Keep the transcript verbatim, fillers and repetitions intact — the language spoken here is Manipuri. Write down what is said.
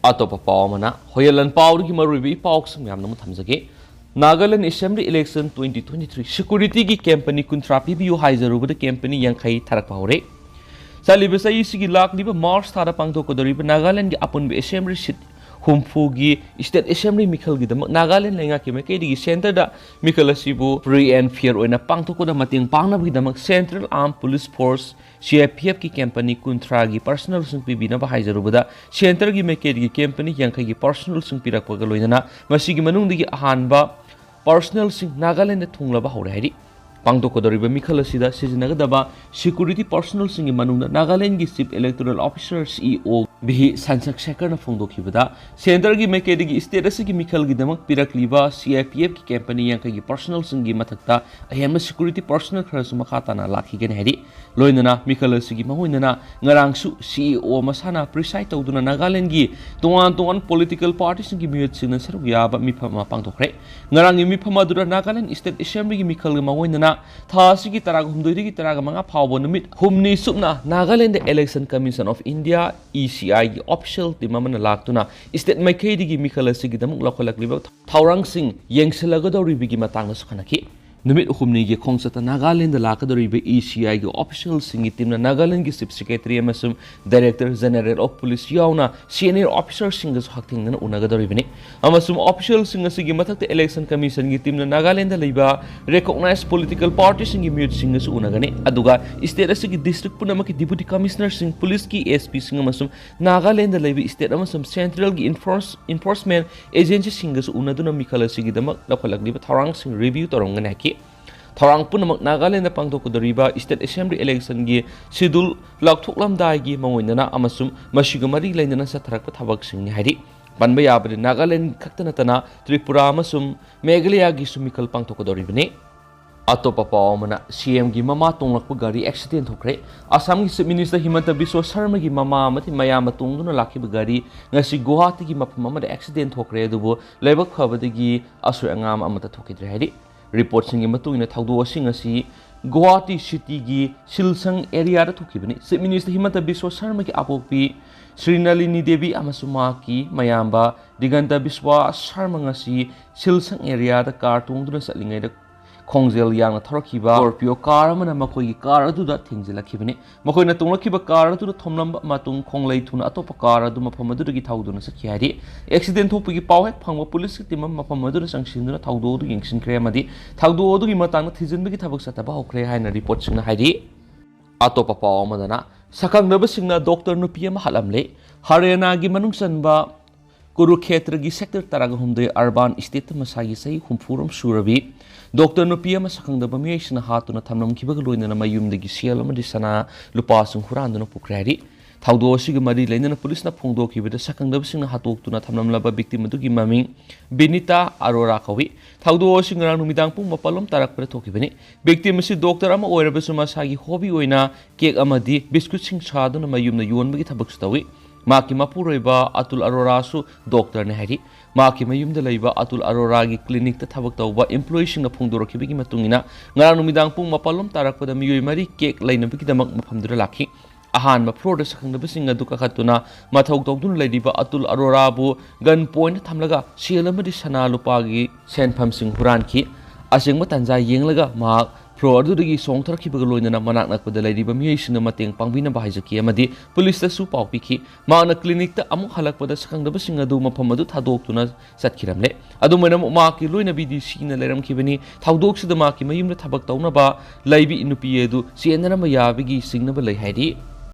ꯑꯇꯣꯞꯄ ꯄꯥꯎ ꯑꯃꯅ ꯍꯣꯌꯦꯜ ꯂꯥꯟꯄꯥꯎꯗꯒꯤ ꯃꯔꯨꯑꯣꯏꯕ ꯏ ꯄꯥꯎꯁꯤꯡ ꯃꯌꯥꯝ ꯑꯃ ꯊꯝꯖꯒꯦ꯫ Nagaland assembly election twenty twenty three ꯁꯦꯀ꯭ꯌꯨꯔꯤꯇꯤꯒꯤ ꯀꯦꯝꯄꯅꯤ ꯀꯨꯟꯊ꯭ꯔꯥ ꯄꯤꯕꯤꯌꯨ ꯍꯥꯏꯖꯔꯨꯕꯗ ꯀꯦꯝꯄꯅꯤ ꯌꯥꯡꯈꯩ ꯊꯥꯔꯛꯄ ꯍꯧꯔꯦ꯫ ꯆꯠꯂꯤꯕ ꯆꯍꯤꯁꯤꯒꯤ ꯂꯥꯛꯂꯤꯕ ꯃꯥꯔꯆ ꯊꯥꯗ ꯄꯥꯡꯊꯣꯛꯀꯗꯧꯔꯤꯕ ꯅꯥꯒꯥꯂꯦꯟꯒꯤ ꯑꯄꯨꯟꯕ ꯑꯦꯁꯦꯝꯕ꯭ꯂꯤ ꯁꯤꯠ ꯍꯨꯝꯐꯨꯒꯤ ꯁ꯭ꯇꯦꯠ ꯑꯦꯁꯦꯝꯕ꯭ꯂꯤ ꯃꯤꯈꯜꯒꯤꯗꯃꯛ ꯅꯥꯒꯥꯂꯦꯟ ꯂꯩꯉꯥꯛꯀꯤ ꯃꯥꯏꯀꯩꯗꯒꯤ ꯁꯦꯟꯇꯔꯗ ꯃꯤꯈꯜ ꯑꯁꯤꯕꯨ ꯐ꯭ꯔꯤ ꯑꯦꯟ ꯐꯤꯌꯔ ꯑꯣꯏꯅ ꯄꯥꯡꯊꯣꯛꯄꯗ ꯃꯇꯦꯡ ꯄꯥꯡꯅꯕꯒꯤꯗꯃꯛ central armed police force, C I ꯄꯤ ꯑꯦꯐꯀꯤ ꯀꯦꯝꯄꯅꯤ ꯀꯨꯟꯊ꯭ꯔꯥꯒꯤ ꯄꯔꯁꯅꯦꯜꯁꯤꯡ ꯄꯤꯕꯤꯅꯕ ꯍꯥꯏꯖꯔꯨꯕꯗ ꯁꯦꯟꯇꯔꯒꯤ ꯃꯥꯏꯀꯩꯗꯒꯤ ꯀꯦꯝꯄꯅꯤ ꯌꯥꯡꯈꯩꯒꯤ ꯄꯔꯁꯅꯦꯜꯁꯤꯡ ꯄꯤꯔꯛꯄꯒ ꯂꯣꯏꯅꯅ ꯃꯁꯤꯒꯤ ꯃꯅꯨꯡꯗꯒꯤ ꯑꯍꯥꯟꯕ ꯄꯔꯁꯅꯦꯜꯁꯤꯡ ꯅꯥꯒꯥꯂꯦꯟꯗ ꯊꯨꯡꯂꯕ ꯍꯧꯔꯦ ꯍꯥꯏꯔꯤ꯫ ꯄꯥꯡꯊꯣꯛꯀꯗꯧꯔꯤꯕ ꯃꯤꯈꯜ ꯑꯁꯤꯗ ꯁꯤꯖꯤꯟꯅꯒꯗꯕ ꯁꯦꯀ꯭ꯌꯨꯔꯤꯇꯤ ꯄꯔꯁꯅꯦꯜꯁꯤꯡꯒꯤ ꯃꯅꯨꯡꯗ ꯅꯥꯒꯥꯂꯦꯟꯒꯤ ꯆꯤꯐ ꯏꯂꯦꯛꯇꯣꯔꯦꯜ ꯑꯣꯐꯤꯁꯥꯔ, ꯁꯤ ꯏ ꯑꯣ, ꯚꯤ ꯁꯟꯁꯛ ꯁꯦꯈꯔꯅ ꯐꯣꯡꯗꯣꯛꯈꯤꯕꯗ ꯁꯦꯟꯇꯔꯒꯤ ꯃꯥꯏꯀꯩꯗꯒꯤ ꯁ꯭ꯇꯦꯠ ꯑꯁꯤꯒꯤ ꯃꯤꯈꯜꯒꯤꯗꯃꯛ ꯄꯤꯔꯛꯂꯤꯕ ꯁꯤ ꯑꯥꯏ ꯄꯤ ꯑꯦꯐꯀꯤ ꯀꯦꯝꯄꯅꯤ ꯌꯥꯡꯈꯩꯒꯤ ꯄꯔꯁꯅꯦꯜꯁꯤꯡꯒꯤ ꯃꯊꯛꯇ ꯑꯍꯦꯟꯕ ꯁꯦꯀ꯭ꯌꯨꯔꯤꯇꯤ ꯄꯔꯁꯅꯦꯜ ꯈꯔꯁꯨ ꯃꯈꯥ ꯇꯥꯅ ꯂꯥꯛꯈꯤꯒꯅꯤ ꯍꯥꯏꯔꯤ꯫ ꯂꯣꯏꯅꯅ ꯃꯤꯈꯜ ꯑꯁꯤꯒꯤ ꯃꯥꯡꯑꯣꯏꯅꯅ ꯉꯔꯥꯡꯁꯨ ꯁꯤ ꯏ ꯑꯣ ꯃꯁꯥꯅ ꯄ꯭ꯔꯤꯁꯥꯏꯗ ꯇꯧꯗꯨꯅ ꯅꯥꯒꯥꯂꯦꯟꯒꯤ ꯇꯣꯉꯥꯟ ꯇꯣꯉꯥꯟꯕ ꯄꯣꯂꯤꯇꯤꯀꯦꯜ ꯄꯥꯔꯇꯤꯁꯤꯡꯒꯤ ꯃꯤꯍꯨꯠꯁꯤꯡꯅ ꯁꯔꯨꯛ ꯌꯥꯕ ꯃꯤꯐꯝ ꯑꯃ ꯄꯥꯡꯊꯣꯛꯈ꯭ꯔꯦ꯫ ꯉꯔꯥꯡꯒꯤ ꯃꯤꯐꯝ ꯑꯗꯨꯗ ꯅꯥꯒꯥꯂꯦꯟ ꯁ꯭ꯇꯦꯠ ꯑꯦꯁꯦꯝꯕ꯭ꯂꯤꯒꯤ ꯃꯤꯈꯜꯒ ꯃꯥꯡꯑꯣꯏꯅꯅ ꯊꯥ ꯑꯁꯤꯒꯤ ꯇꯔꯥꯍꯨꯝꯗꯣꯏꯗꯒꯤ ꯇꯔꯥꯃꯉꯥ ꯐꯥꯎꯕ ꯅꯨꯃꯤꯠ ꯍꯨꯝꯅꯤ ꯆꯨꯞꯅ ꯅꯥꯒꯥꯂꯦꯟꯗ election commission of India, E C ꯑꯥꯏꯒꯤ ꯑꯣꯐꯤꯁꯤꯌꯦꯜ ꯇꯤꯝ ꯑꯃꯅ ꯂꯥꯛꯇꯨꯅ ꯁ꯭ꯇꯦꯠ ꯃꯥꯏꯀꯩꯗꯒꯤ ꯃꯤꯈꯜ ꯑꯁꯤꯒꯤꯗꯃꯛ ꯂꯧꯈꯠꯂꯛꯂꯤꯕ ꯊꯧꯔꯥꯡꯁꯤꯡ ꯌꯦꯡꯁꯤꯜꯂꯒꯗꯧꯔꯤꯕꯒꯤ ꯃꯇꯥꯡꯗꯁꯨ ꯈꯟꯅꯈꯤ꯫ ꯅꯨꯃꯤꯠ ꯍꯨꯝꯅꯤꯒꯤ ꯈꯣꯡꯆꯠꯇ ꯅꯥꯒꯥꯂꯦꯟꯗ ꯂꯥꯛꯀꯗꯧꯔꯤꯕ ꯏ ꯁꯤ ꯑꯥꯏꯒꯤ ꯑꯣꯐꯤꯁꯤꯌꯦꯜꯁꯤꯡꯒꯤ ꯇꯤꯝꯅ ꯅꯥꯒꯥꯂꯦꯟꯒꯤ ꯆꯤꯐ ꯁꯦꯀ꯭ꯔꯦꯇꯔꯤ ꯑꯃꯁꯨꯡ ꯗꯥꯏꯔꯦꯛꯇꯔ ꯖꯦꯅꯔꯦꯜ ꯑꯣꯐ ꯄꯨꯂꯤꯁ ꯌꯥꯎꯅ ꯁꯦꯅꯤꯌꯔ ꯑꯣꯐꯤꯁꯥꯔꯁꯤꯡꯒꯁꯨ ꯍꯛꯊꯦꯡꯅꯅ ꯎꯅꯒꯗꯧꯔꯤꯕꯅꯤ ꯑꯃꯁꯨꯡ ꯑꯣꯐꯤꯁꯤꯌꯦꯜꯁꯤꯡ ꯑꯁꯤꯒꯤ ꯃꯊꯛꯇ ꯏꯂꯦꯛꯁꯟ ꯀꯃꯤꯁꯟꯒꯤ ꯇꯤꯝꯅ ꯅꯥꯒꯥꯂꯦꯟꯗ ꯂꯩꯕ ꯔꯤꯀꯣꯒꯅꯥꯏꯖ ꯄꯣꯂꯤꯇꯤꯀꯦꯜ ꯄꯥꯔꯇꯤꯁꯤꯡꯒꯤ ꯃꯤꯍꯨꯠꯁꯤꯡꯒꯁꯨ ꯎꯅꯒꯅꯤ, ꯑꯗꯨꯒ ꯁ꯭ꯇꯦꯠ ꯑꯁꯤꯒꯤ ꯗꯤꯁꯇ꯭ꯔꯤꯛ ꯄꯨꯝꯅꯃꯛꯀꯤ ꯗꯤꯄꯨꯇꯤ ꯀꯃꯤꯁꯅꯔꯁꯤꯡ, ꯄꯨꯂꯤꯁꯀꯤ ꯑꯦꯁ ꯄꯤꯁꯤꯡ ꯑꯃꯁꯨꯡ ꯅꯥꯒꯥꯂꯦꯟꯗ ꯂꯩꯕ ꯁ꯭ꯇꯦꯠ ꯑꯃꯁꯨꯡ ꯁꯦꯟꯇ꯭ꯔꯦꯜꯒꯤ ꯏꯟꯐꯣꯔꯁ-, ꯏꯟꯐꯣꯔꯁꯃꯦꯟ ꯑꯦꯖꯦꯟꯁꯤꯁꯤꯡꯒꯁꯨ ꯎꯅꯗꯨꯅ ꯃꯤꯈꯜ ꯑꯁꯤꯒꯤꯗꯃꯛ ꯂꯧꯈꯠꯂꯛꯂꯤꯕ ꯊꯧꯔꯥꯡꯁꯤꯡ ꯔꯤꯚꯤꯌꯨ ꯇꯧꯔꯝꯒꯅꯤ ꯍꯥꯏꯈꯤ꯫ ꯊꯧꯔꯥꯡ ꯄꯨꯝꯅꯃꯛ ꯅꯥꯒꯥꯂꯦꯟꯗ ꯄꯥꯡꯊꯣꯛꯀꯗꯧꯔꯤꯕ ꯁ꯭ꯇꯦꯠ ꯑꯦꯁꯦꯝꯕ꯭ꯂꯤ ꯏꯂꯦꯛꯁꯟꯒꯤ ꯁꯦꯗ꯭ꯌꯨꯜ ꯂꯥꯎꯊꯣꯛꯂꯝꯗꯥꯏꯒꯤ ꯃꯥꯡꯑꯣꯏꯅꯅ ꯑꯃꯁꯨꯡ ꯃꯁꯤꯒ ꯃꯔꯤ ꯂꯩꯅꯅ ꯆꯠꯊꯔꯛꯄ ꯊꯕꯛꯁꯤꯡꯅꯤ ꯍꯥꯏꯔꯤ꯫ ꯄꯟꯕ ꯌꯥꯕꯗꯤ ꯅꯥꯒꯥꯂꯦꯟ ꯈꯛꯇ ꯅꯠꯇꯅ ꯇ꯭ꯔꯤꯄꯨꯔꯥ ꯑꯃꯁꯨꯡ ꯃꯦꯘꯥꯂꯌꯥꯒꯤꯁꯨ ꯃꯤꯈꯜ ꯄꯥꯡꯊꯣꯛꯀꯗꯧꯔꯤꯕꯅꯤ꯫ ꯑꯇꯣꯞꯄ ꯄꯥꯎ ꯑꯃꯅ, ꯁꯤ ꯑꯦꯝꯒꯤ ꯃꯃꯥ ꯇꯣꯡꯂꯛꯄ ꯒꯥꯔꯤ ꯑꯦꯛꯁꯤꯗꯦꯟ ꯊꯣꯛꯈ꯭ꯔꯦ꯫ ꯑꯁꯥꯝꯒꯤ ꯆꯤꯐ ꯃꯤꯅꯤꯁꯇꯔ ꯍꯤꯃꯟꯇ ꯕꯤꯁ꯭ꯋ ꯁꯔꯃꯒꯤ ꯃꯃꯥ ꯑꯃꯗꯤ ꯃꯌꯥꯝꯕ ꯇꯣꯡꯗꯨꯅ ꯂꯥꯛꯈꯤꯕ ꯒꯥꯔꯤ ꯉꯁꯤ ꯒꯨꯋꯥꯍꯥꯇꯤꯒꯤ ꯃꯐꯝ ꯑꯃꯗ ꯑꯦꯛꯁꯤꯗꯦꯟ ꯊꯣꯛꯈ꯭ꯔꯦ, ꯑꯗꯨꯕꯨ ꯂꯥꯏꯕꯛ ꯐꯕꯗꯒꯤ ꯑꯁꯣꯏ ꯑꯉꯥꯝ ꯑꯃꯠꯇ ꯊꯣꯛꯈꯤꯗ꯭ꯔꯦ ꯍꯥꯏꯔꯤ꯫ ꯔꯤꯄꯣꯔꯠꯁꯤꯡꯒꯤ ꯃꯇꯨꯡ ꯏꯟꯅ ꯊꯧꯗꯣꯛ ꯑꯁꯤ ꯉꯁꯤ ꯒꯨꯋꯥꯍꯥꯇꯤ ꯁꯤꯇꯤꯒꯤ ꯁꯤꯜꯁꯪ ꯑꯦꯔꯤꯌꯥꯗ ꯊꯣꯛꯈꯤꯕꯅꯤ꯫ ꯆꯤꯐ ꯃꯤꯅꯤꯁꯇꯔ ꯍꯤꯃꯟꯇ ꯕꯤꯁ꯭ꯋ ꯁꯔꯃꯒꯤ ꯑꯄꯣꯛꯄꯤ ꯁ꯭ꯔꯤꯅꯂꯤꯅꯤ ꯗꯦꯕꯤ ꯑꯃꯁꯨꯡ ꯃꯍꯥꯛꯀꯤ ꯃꯌꯥꯝꯕ ꯗꯤꯒꯟꯇ ꯕꯤꯁ꯭ꯋꯥ ꯁꯔꯃ ꯉꯁꯤ ꯁꯤꯜꯁꯪ ꯑꯦꯔꯤꯌꯥꯗ ꯀꯥꯔ ꯇꯣꯡꯗꯨꯅ ꯆꯠꯂꯤꯉꯩꯗ ꯈꯣꯡꯖꯦꯜ ꯌꯥꯡꯅ ꯊꯧꯔꯛꯈꯤꯕ ꯁ꯭ꯀꯣꯔꯄꯤꯌꯣ ꯀꯥꯔ ꯑꯃꯅ ꯃꯈꯣꯏꯒꯤ ꯀꯥꯔ ꯑꯗꯨꯗ ꯊꯦꯡꯖꯤꯜꯂꯛꯈꯤꯕꯅꯤ꯫ ꯃꯈꯣꯏꯅ ꯇꯣꯡꯂꯛꯈꯤꯕ ꯀꯥꯔ ꯑꯗꯨꯗ ꯊꯣꯝꯂꯝꯕ ꯃꯇꯨꯡ ꯈꯣꯡꯂꯩ ꯊꯨꯅ ꯑꯇꯣꯞꯄ ꯀꯥꯔ ꯑꯗꯨ ꯃꯐꯝ ꯑꯗꯨꯗꯒꯤ ꯊꯧꯗꯨꯅ ꯆꯠꯈꯤ ꯍꯥꯏꯔꯤ꯫ ꯑꯦꯛꯁꯤꯗꯦꯟ ꯊꯣꯛꯄꯒꯤ ꯄꯥꯎ ꯍꯦꯛ ꯐꯪꯕ ꯄꯨꯂꯤꯁꯀꯤ ꯇꯤꯝ ꯑꯃ ꯃꯐꯝ ꯑꯗꯨꯗ ꯆꯪꯁꯤꯟꯗꯨꯅ ꯊꯧꯗꯣꯛ ꯑꯗꯨ ꯌꯦꯡꯁꯤꯟꯈ꯭ꯔꯦ ꯑꯃꯗꯤ ꯊꯧꯗꯣꯛ ꯑꯗꯨꯒꯤ ꯃꯇꯥꯡꯗ ꯊꯤꯖꯤꯟꯕꯒꯤ ꯊꯕꯛ ꯆꯠꯊꯕ ꯍꯧꯈ꯭ꯔꯦ ꯍꯥꯏꯅ ꯔꯤꯄꯣꯔꯠꯁꯤꯡꯅ ꯍꯥꯏꯔꯤ꯫ ꯑꯇꯣꯞꯄ ꯄꯥꯎ ꯑꯃꯗꯅ, ꯁꯛꯈꯪꯗꯕꯁꯤꯡꯅ ꯗꯣꯛꯇꯔ ꯅꯨꯄꯤ ꯑꯃ ꯍꯥꯠꯂꯝꯂꯦ꯫ ꯍꯔꯤꯌꯥꯅꯥꯒꯤ ꯃꯅꯨꯡ ꯆꯟꯕ ꯀꯨꯔꯨꯈꯦꯇ꯭ꯔꯒꯤ ꯁꯦꯛꯇꯔ ꯇꯔꯥꯒ ꯍꯨꯝꯗꯣꯏ ꯑꯔꯕꯥꯟ ꯏꯁꯇꯦꯠꯇ ꯃꯁꯥꯒꯤ ꯆꯍꯤ ꯍꯨꯝꯐꯨꯔꯣꯝ ꯁꯨꯔꯕꯤ ꯗꯣꯛꯇꯔ ꯅꯨꯄꯤ ꯑꯃ ꯁꯛꯈꯪꯗꯕ ꯃꯤꯑꯣꯏꯁꯤꯡꯅ ꯍꯥꯠꯇꯨꯅ ꯊꯝꯂꯝꯈꯤꯕꯒ ꯂꯣꯏꯅꯅ ꯃꯌꯨꯝꯗꯒꯤ ꯁꯦꯜ ꯑꯃꯗꯤ ꯁꯅꯥ ꯂꯨꯄꯥꯁꯤꯡ ꯍꯨꯔꯥꯟꯗꯨꯅ ꯄꯨꯈ꯭ꯔꯦ ꯍꯥꯏꯔꯤ꯫ ꯊꯧꯗꯣꯛ ꯑꯁꯤꯒꯤ ꯃꯔꯤ ꯂꯩꯅꯅ ꯄꯨꯂꯤꯁꯅ ꯐꯣꯡꯗꯣꯛꯈꯤꯕꯗ, ꯁꯛꯈꯪꯗꯕꯁꯤꯡꯅ ꯍꯥꯠꯇꯣꯛꯇꯨꯅ ꯊꯝꯂꯝꯂꯕ ꯚꯤꯛꯇꯤꯝ ꯑꯗꯨꯒꯤ ꯃꯃꯤꯡ ꯕꯤꯅꯤꯇꯥ ꯑꯔꯣꯔꯥ ꯀꯧꯏ꯫ ꯊꯧꯗꯣꯛ ꯑꯁꯤ ꯉꯔꯥꯡ ꯅꯨꯃꯤꯗꯥꯡ ꯄꯨꯡ ꯃꯥꯄꯜ ꯂꯣꯝ ꯇꯥꯔꯛꯄꯗ ꯊꯣꯛꯈꯤꯕꯅꯤ꯫ ꯚꯤꯛꯇꯤꯝ ꯑꯁꯤ ꯗꯣꯛꯇꯔ ꯑꯃ ꯑꯣꯏꯔꯕꯁꯨ ꯃꯁꯥꯒꯤ ꯍꯣꯕꯤ ꯑꯣꯏꯅ ꯀꯦꯛ ꯑꯃꯗꯤ ꯕꯤꯁꯀꯨꯠꯁꯤꯡ ꯁꯥꯗꯨꯅ ꯃꯌꯨꯝꯗ ꯌꯣꯟꯕꯒꯤ ꯊꯕꯛꯁꯨ ꯇꯧꯏ꯫ ꯃꯍꯥꯛꯀꯤ ꯃꯄꯨꯔꯣꯏꯕ ꯑꯇꯨꯜ ꯑꯔꯣꯔꯥꯁꯨ ꯗꯣꯛꯇꯔꯅꯤ ꯍꯥꯏꯔꯤ꯫ ꯃꯍꯥꯛꯀꯤ ꯃꯌꯨꯝꯗ ꯂꯩꯕ ꯑꯇꯨꯜ ꯑꯔꯣꯔꯥꯒꯤ ꯀ꯭ꯂꯤꯅꯤꯛꯇ ꯊꯕꯛ ꯇꯧꯕ ꯏꯝꯄ꯭ꯂꯣꯌꯤꯁꯤꯡꯅ ꯐꯣꯡꯗꯣꯔꯛꯈꯤꯕꯒꯤ ꯃꯇꯨꯡ ꯏꯟꯅ, ꯉꯔꯥꯡ ꯅꯨꯃꯤꯗꯥꯡ ꯄꯨꯡ ꯃꯥꯄꯜ ꯂꯣꯝ ꯇꯥꯔꯛꯄꯗ ꯃꯤꯑꯣꯏ ꯃꯔꯤ ꯀꯦꯛ ꯂꯩꯅꯕꯒꯤꯗꯃꯛ ꯃꯐꯝꯗꯨꯗ ꯂꯥꯛꯈꯤ꯫ ꯑꯍꯥꯟꯕ ꯐ꯭ꯂꯣꯔꯗ ꯁꯛꯈꯪꯗꯕꯁꯤꯡ ꯑꯗꯨ ꯀꯥꯈꯠꯇꯨꯅ ꯃꯊꯧ ꯇꯧꯗꯨꯅ ꯂꯩꯔꯤꯕ ꯑꯇꯨꯜ ꯑꯔꯣꯔꯥꯕꯨ ꯒꯟ ꯄꯣꯏꯟꯠ ꯊꯝꯂꯒ ꯁꯦꯜ ꯑꯃꯗꯤ ꯁꯅꯥ ꯂꯨꯄꯥꯒꯤ ꯁꯦꯟꯐꯝꯁꯤꯡ ꯍꯨꯔꯥꯟꯈꯤ꯫ ꯑꯁꯦꯡꯕ ꯇꯥꯟꯖꯥ ꯌꯦꯡꯂꯒ ꯃꯍꯥꯛ ꯐ꯭ꯂꯣꯔ ꯑꯗꯨꯗꯒꯤ ꯆꯣꯡꯊꯔꯛꯈꯤꯕꯒ ꯂꯣꯏꯅꯅ ꯃꯅꯥꯛ ꯅꯛꯄꯗ ꯂꯩꯔꯤꯕ ꯃꯤꯑꯣꯏꯁꯤꯡꯅ ꯃꯇꯦꯡ ꯄꯥꯡꯕꯤꯅꯕ ꯍꯥꯏꯖꯈꯤ ꯑꯃꯗꯤ ꯄꯨꯂꯤꯁꯇꯁꯨ ꯄꯥꯎ ꯄꯤꯈꯤ꯫ ꯃꯍꯥꯛꯅ ꯀ꯭ꯂꯤꯅꯤꯛꯇ ꯑꯃꯨꯛ ꯍꯜꯂꯛꯄꯗ ꯁꯛꯈꯪꯗꯕꯁꯤꯡ ꯑꯗꯨ ꯃꯐꯝ ꯑꯗꯨ ꯊꯥꯗꯣꯛꯇꯨꯅ ꯆꯠꯈꯤꯔꯝꯂꯦ꯫ ꯑꯗꯨꯝ ꯑꯣꯏꯅꯃꯛ, ꯃꯍꯥꯛꯀꯤ ꯂꯣꯏꯅꯕꯤ ꯗꯤ ꯁꯤꯅ ꯂꯩꯔꯝꯈꯤꯕꯅꯤ꯫ ꯊꯧꯗꯣꯛꯁꯤꯗ ꯃꯍꯥꯛꯀꯤ ꯃꯌꯨꯝꯗ ꯊꯕꯛ ꯇꯧꯅꯕ ꯂꯩꯕꯤ ꯅꯨꯄꯤ ꯑꯗꯨ ꯆꯦꯟꯅꯔꯝꯕ ꯌꯥꯕꯒꯤ ꯆꯤꯡꯅꯕ ꯂꯩ ꯍꯥꯏꯔꯤ꯫